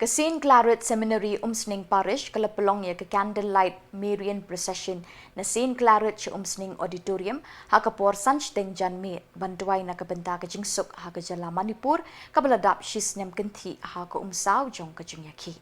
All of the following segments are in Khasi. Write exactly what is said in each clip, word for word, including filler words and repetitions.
Saint Claret Seminary Umsning Parish ka la pynlong ïa ka Candlelight Marian Procession na Saint Claret sha Umsning Auditorium ha ka por san shiteng janmiet ban duwai na ka bynta ka jingsuk ha ka jylla Manipur kaba la dap shi snem kynthih ha ka umsaw jong ka jingïakhih.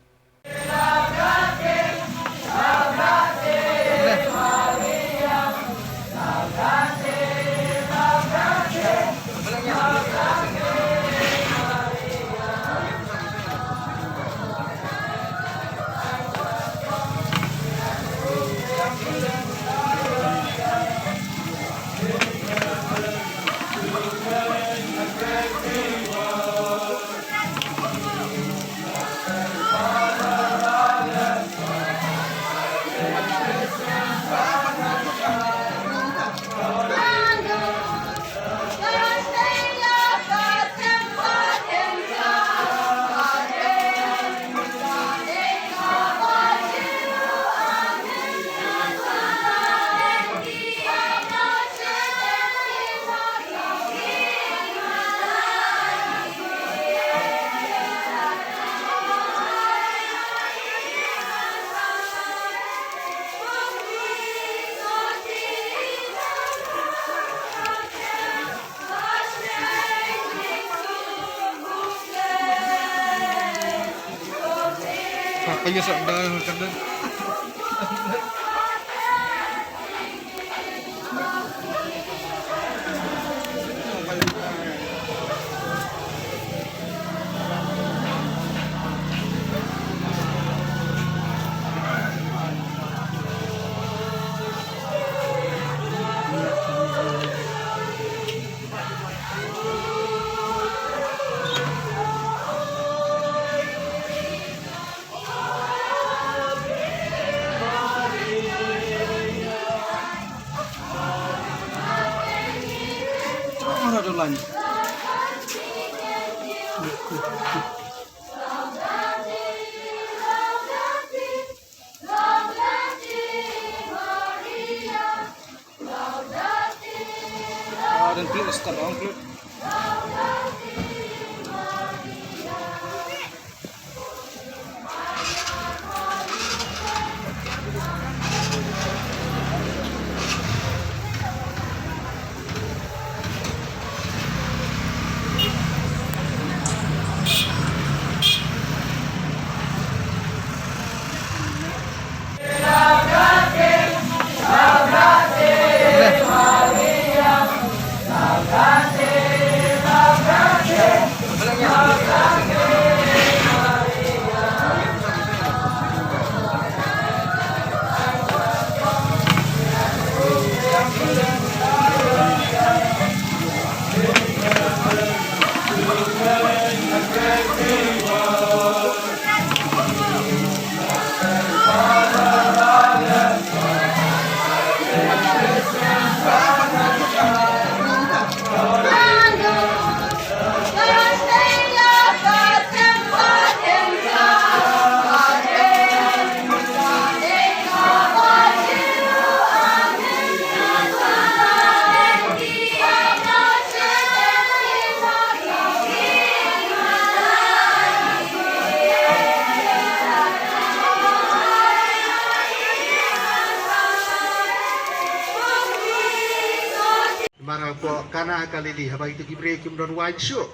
Namar hapoh Kana ha Galili, haba kito ki briew kim don waiñ shuh,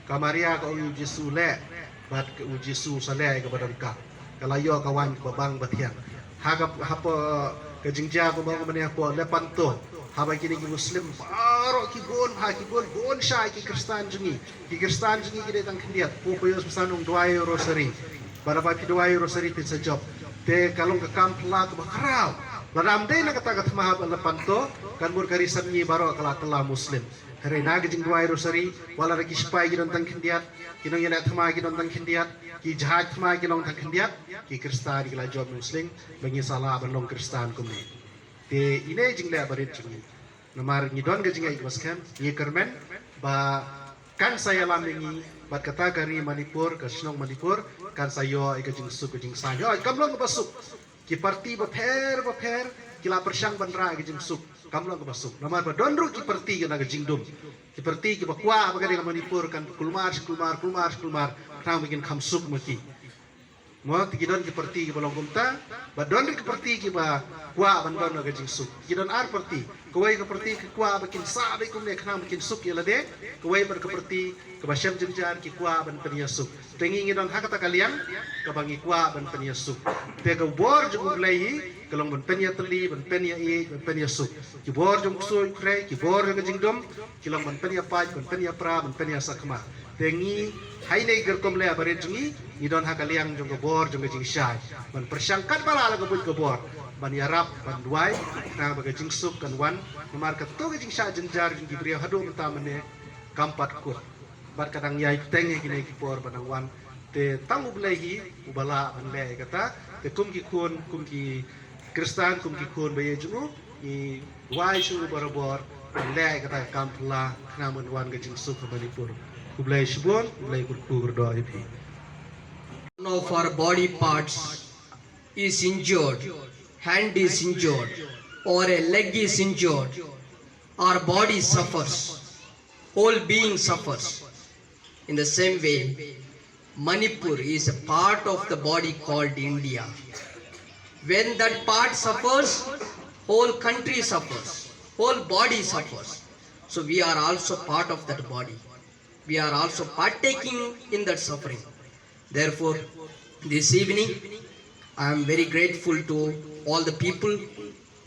ka Maria ka ong ïa u Jisu, leh, bad ka u Jisu u sa leh ïa kaba donkam. Ka la ïoh ka waiñ kaba bang ba thiang. Ha ka, hapoh ka jingjia kumba ong mynne hapoh Lepanto, haba kine ki Muslim baroh ki bun, ha ki bun, bun shai ki Khristan jong ngi. Ki Khristan jong ngi ki dei tang khyndiat. Pope Pius ba san u ong duwai Rosary. Bad haba phi duwai Rosary phin sa jop. Te ka long ka kam phylla kaba khraw. Lada ym dei na kata ka thma haba Lepanto, kan mut ka ri samngi baroh ka la kylla Muslim. Hynrei na ka jingduwai Rosary, wat la ki sipai ki don tang khyndiat, ki nongïaleh thma ki don tang khyndiat, ki jahaj thma ki long tang khyndiat, ki Khristan ki la jop Muslim, ba ngin sa lah ban long Khristan kumne. Te ine i jingleh barit jong ngi. Namar ngi don ka jingngeit kaba skhem, ngi kyrmen ba kan sa ïalam ïa ngi bad kata ka ri Manipur, ka shnong Manipur, kan sa ïoh ïa ka jingsuk ka jingsaiñ. Hooid, kam long kaba suk. Ki parti bapher bapher ki la pyrshang ban rah ïa ka jingsuk. Kam long kaba suk. Namar ba don ruh ki parti ki na ka jingdum. Ki parti kiba kwah ba ka ri Manipur kan kulmar shi kulmar, kulmar shi kulmar, khnang ba kin kham suk ma ki. Mo, te ki don ki parti kiba long kumta, ba don ki parti kiba kwah ban don ka jingsuk. Ki don ar parti. Kawei ka parti ki kwah ba kin sah beit kumne khnang ba kin suk ïa lade. Kawei pat ka parti kaba shem jynjar ki kwah ban pynïasuk. Te ngi ngi don ha kata ka liang kaba ngi kwah ban pynïasuk. Te ka bor jong U Blei hi ka long ban pynïatylli, ban pynïaïeit, ban pynïasuk. Ki bor jong u ksuid u khrei, ki bor jong ka jingdum, ki long ban pynïapait, ban pynïapra, ban pynïasakma. Te ngi, ha ine i rukom leh barit jong ngi, ngi don ha ka liang jong ka bor jong ka jingshai. Ban pyrshang katba lah la ka buit ka bor ban ïarap, ban duwai, khnang ba ka jingsuk kan wan. Namar kato ka jingshah jynjar jong ki briew haduh mynta mynne kam pat kut. Bad ka dang ïai bteng ïa kine ki por ba dang wan. Te tang U Blei hi uba lah ban leh ïa kata. Te kum ki khun, kum ki Khristan, kum ki khun ba ïeit jong u, ngi duwai sha u barabor ban leh ïa kata ka kam phylla khnang ban wan ka jingsuk ha Manipur. Khublei shibun, U Blei kyrkhu kyrdoh ïa phi. One of our body parts is injured, hand is injured, or a leg is injured, our body suffers, whole being suffers. In the same way, Manipur is a part of the body called India. When that part suffers, whole country suffers, whole body suffers. So we are also part of that body. We are also partaking in that suffering. Therefore, this evening, I am very grateful to all the people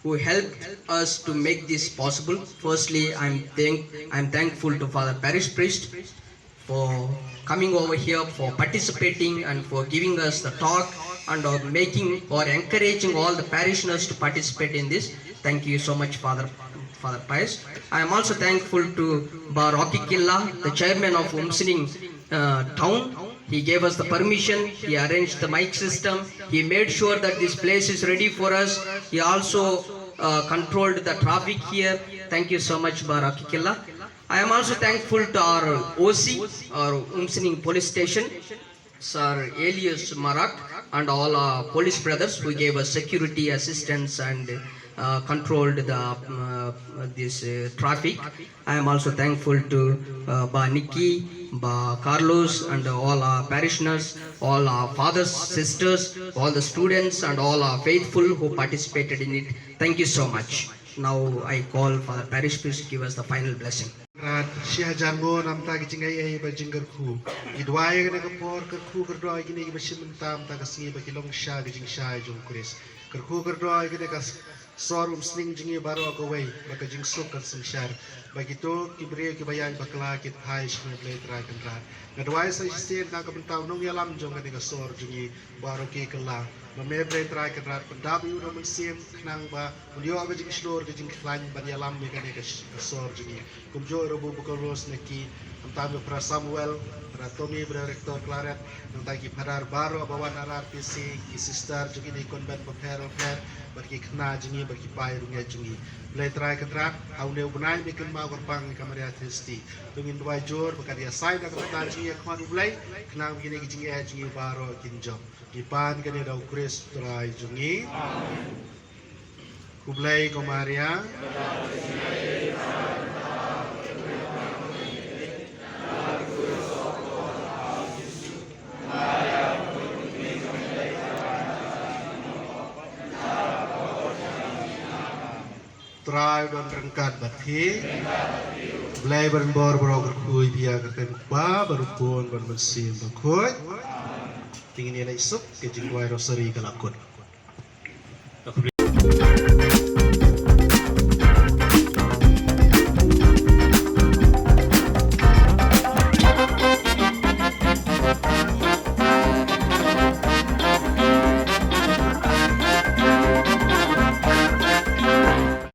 who helped us to make this possible. Firstly, I'm thank I'm thankful to Father Parish Priest for coming over here, for participating, and for giving us the talk, and for making or encouraging all the parishioners to participate in this. Thank you so much, Father Father Pius. I am also thankful to Ba Rocky Killa, the chairman of Umsning uh, town. He gave us the permission. He arranged the mic system. He made sure that this place is ready for us. He also uh, controlled the traffic here. Thank you so much, Ba Rocky Killa. I am also thankful to our O C, our Umsning Police Station, Sir Elias Marak, and all our police brothers who gave us security assistance and uh, controlled the uh, this uh, traffic. I am also thankful to uh, Ba Nikki, Ba Carlos, and all our parishioners, all our fathers, sisters, all the students, and all our faithful who participated in it. Thank you so much. Now I call Father Parish Priest to give us the final blessing. Rat, shi hajar nguh namar ki jingaiei bad jingkyrkhu. Ngi duwai ïa kane ka por, kyrkhu kyrdoh ïa kine kiba shim bynta mynta ka sngi ba ki long sha ka jingshai jong u Khrist. Kyrkhu kyrdoh ïa kane ka sor Umsning jong ngi baroh kawei, ba ka jingsuk kan synshar. Ba kito ki briew kiba ïaid bakla kin phai sha me Blei Trai Kynrad. Nga duwai sa shisien na ka bynta u nongïalam jong kane ka sor jong ngi, Ba Rocky Killa. Ba me Blei Trai Kynrad pyndap ïa u da u Mynsiem khnang ba un ïoh ka jingshlur ka jingkhlaiñ ban ïalam ïa kane ka sh- ka sor jong ngi. Kumjuh ruh Ba Carlos Nikki, nangta me Phadar Samuel, Phadar Tommy, Brother Rector Claret, nangta ki phadar baroh ba wan na R R P C, ki sister jong kine ki convent bapher bapher, bad ki khynnah jong ngi, bad ki paid ryngiej jong ngi. Blei Trai Kynrad, ha une u bnai me kynmaw kyrpang ïa ka Maria Theisotti. To ngin duwai jur ba kan ïasaid da ka bynta jong ngi ha khmat u Blei, khnang ba kine ki jingeh jong ngi baroh kin jop. Ngi pan kane da u Khrist Trai jong ngi. Khublei ko Maria. Trai u don ryngkat bad phi. Blei ban bor baroh kyrkhu ïa phi ha ka kyrteng u Kpa bad u Khun bad u Mynsiem Bakhuid. Te ngin ïa leit suk, ka jingduwai rosary ka la kut.